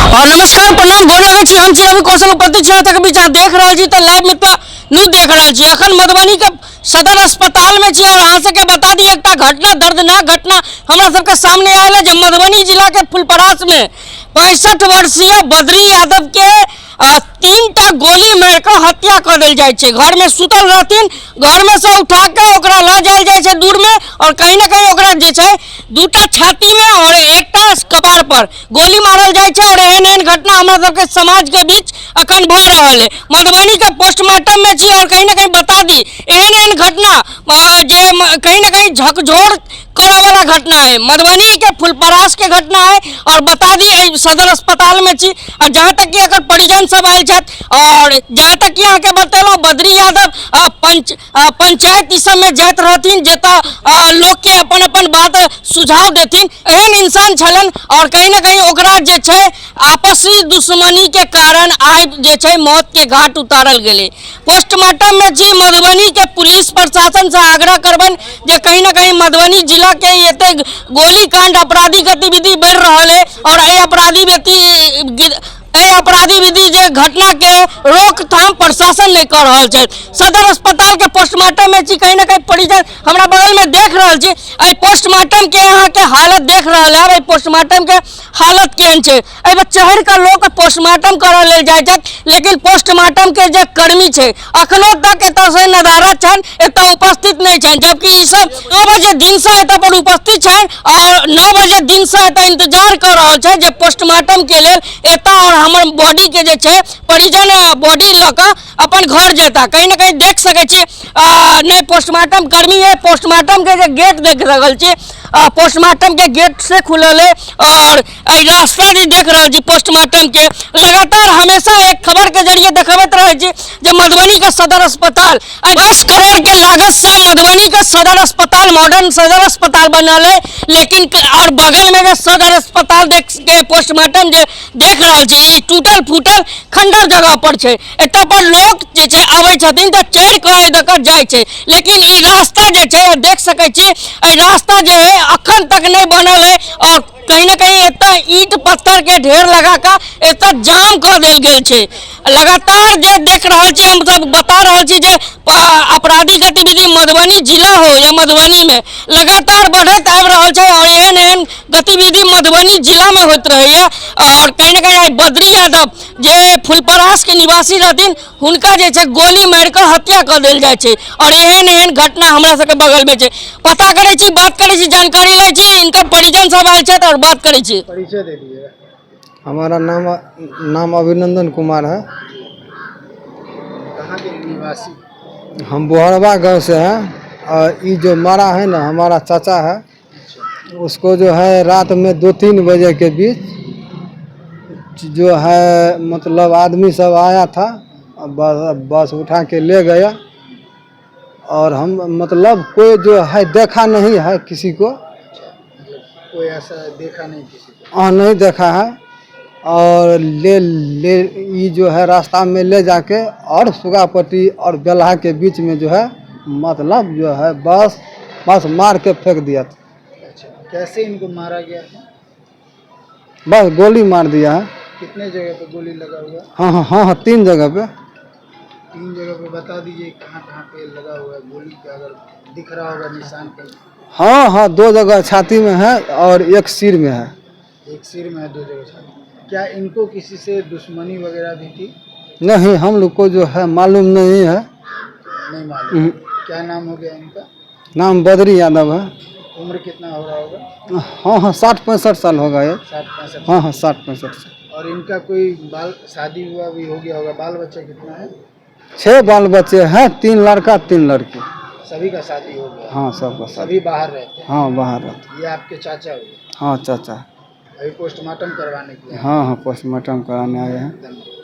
और नमस्कार, प्रणाम, गोर लगै छी। हम छी रवि कौशल, उपस्थित छी अहाँ तक बीच। अहाँ देख रहल छी तऽ लाइव मिथिला न्यूज देख रहल छी। अखन मधुबनी के सदर अस्पताल में छी और अहाँ सबके बता दी, एकटा घटना, दर्दनाक घटना हमरा सबके सामने आयल है जे मधुबनी जिला के फुलपरास में 65 वर्षीय बद्री यादव के 3टा गोली मारि कऽ हत्या कऽ देल जाइ छै। घर में सुतल रहथिन, घर में से उठा कऽ ओकरा लऽ जायल जाइ छै दूर में और कहीं ना कहीं ओकरा जे छै 2टा छाती में और एकटा कपार पर गोली मारल जाइ छै। और एहन एहन घटना हमरा सबके समाज के बीच अखन भऽ रहल है। मधुबनी के पोस्टमार्टम में छी और कहीं ना कहीं बता दी, एहन एहन घटना जे कहीं ना कहीं झकझोर करऽ वाला घटना है। मधुबनी के फुलपरास के घटना है और बता दी, एहि सदर अस्पताल में छी और जहाँ तक कि एकर परिजन सब आयल छथि और जहाँ तक कि अहाँके बतेलहुँ, बद्री यादव पंचायत ई सबमे जाइत रहथिन, जतऽ लोकके अपन अपन बात सुझाव देथिन। एहन इंसान छलनि और कहीं ना कहीं ओकरा जे छै आपसी दुश्मनी के कारण आइ जे छै मौत के घाट उतारल गेलै। पोस्टमार्टम में छी। मधुबनी के पुलिस प्रशासन से आग्रह करबनि जे कहीं ना कहीं मधुबनी जिला के एते गोली कांड, अपराधी गतिविधि बढ़ि रहल है और एहि अपराधी विधि जे घटना के रोकथाम प्रशासन नहीं कर रहल छै। सदर अस्पताल के पोस्टमार्टम में छी। कहीं ना कहीं परिजन हमरा बगल में देख रहल छी। एहि पोस्टमार्टम के अहाँ के हालत देख रहल है। एहि पोस्टमार्टम के हालत केहन छै? एहिमे चढ़ि कऽ लोक पोस्टमार्टम करऽ लेल जाइ छथि, लेकिन पोस्टमार्टम के जे कर्मी छै, अखनो तक एतऽ से नदारद छनि, एतऽ उपस्थित नहि छनि, जबकि ई सब 9 बजे दिनसँ एतऽ पर उपस्थित छनि और 9 बजे दिनसँ एतऽ इंतजार कऽ रहल छै जे पोस्टमार्टम के लेल एतऽ और हमर बॉडी के जे छै परिजन बॉडी लऽ कऽ अपन घर जेता। कहीं ना कहीं देख सकै छी, नहि पोस्टमार्टम कर्मी है। पोस्टमार्टम के जे गेट देख रहल छी, पोस्टमार्टम के गेट से खुलल है और एहि रास्ता जे देख रहल छी पोस्टमार्टम के। लगातार हमेशा एक खबर के जरिए देखबैत रहै छी जे मधुबनी के सदर अस्पताल, 10 करोड़ के लागत से मधुबनी के सदर अस्पताल, मॉडर्न सदर अस्पताल बनल है, लेकिन और बगल में जे सदर अस्पताल देख के पोस्टमार्टम जे देख रहल छी, ई टूटल फूटल खंडर जगह पर छै। एतऽ पर लोक जे छै आबै छथिन तऽ चढ़ि कऽ एहि दऽ कऽ जाइ छै, लेकिन ई रास्ता जे छै, देख सकै छी, एहि रास्ता जे है अखन तक नहि बनल है और कहीं ना कहीं एतऽ ईंट पत्थर के ढेर लगा कऽ एतऽ जाम कऽ देल गेल छै। लगातार जे देख रहल छी, हम सब बता रहल छी जे आपराधिक गतिविधि मधुबनी जिला हो या मधुबनी में लगातार बढ़ैत आबि रहल छै और एहन एहन गतिविधि मधुबनी जिला में होइत रहैया। और कहीं ना कहीं आइ बद्री यादव जे फुलपरास के निवासी रहथिन, हुनका जे छै गोली मारि कऽ हत्या कऽ देल जाइ छै और एहन एहन घटना हमरा सबके बगल में छै। पता करै छी, बात करै छी, जानकारी लै छी। इनकर परिजन सब आयल छथि और बात करै छी। परिचय दे दीजिएगा। हमारा नाम नाम अभिनंदन कुमार है। कहाँ के निवासी? हम बोहरवा गांव से हैं और ये जो मारा है ना, हमारा चाचा है। उसको जो है रात में 2-3 बजे के बीच जो है मतलब आदमी सब आया था और बस बस उठा के ले गया और हम मतलब कोई जो है देखा नहीं है किसी को। मतलब कोई ऐसा देखा नहीं किसी को? हाँ, नहीं देखा है और ले ले ये जो है रास्ता में ले जाके और सुगापट्टी और बेल्हा के बीच में जो है मतलब जो है बस बस मार के फेंक दिया था। अच्छा, कैसे इनको मारा गया था? बस गोली मार दिया है। कितने जगह पे गोली लगा हुआ? हाँ, 3 जगह पे। 3 जगह पे। बता दीजिए, कहाँ कहाँ पे लगा हुआ है गोली का, अगर दिख रहा होगा निशान कहीं। हाँ, 2 जगह छाती में है और एक सिर में है। एक सिर में है, 2 जगह छाती। क्या इनको किसी से दुश्मनी वगैरह भी थी? नहीं, हम लोग को जो है मालूम नहीं है। नहीं मालूम। क्या नाम हो गया इनका? नाम बद्री यादव है। उम्र कितना हो रहा होगा? हाँ, 60-65 साल होगा ये। 60-65? हाँ, 60-65 साल। और इनका कोई बाल शादी हुआ भी हो गया होगा? बाल बच्चा कितना है? 6 बाल बच्चे हैं, 3 लड़का, 3 लड़की। सभी का शादी हो गया? हाँ, सबका शादी। सभी बाहर रहते हैं? हाँ, बाहर रहते। ये आपके चाचा हुए? हाँ, चाचा। अभी पोस्टमार्टम करवाने के लिए? हाँ, पोस्टमार्टम कराने आए हैं। धन्यवाद।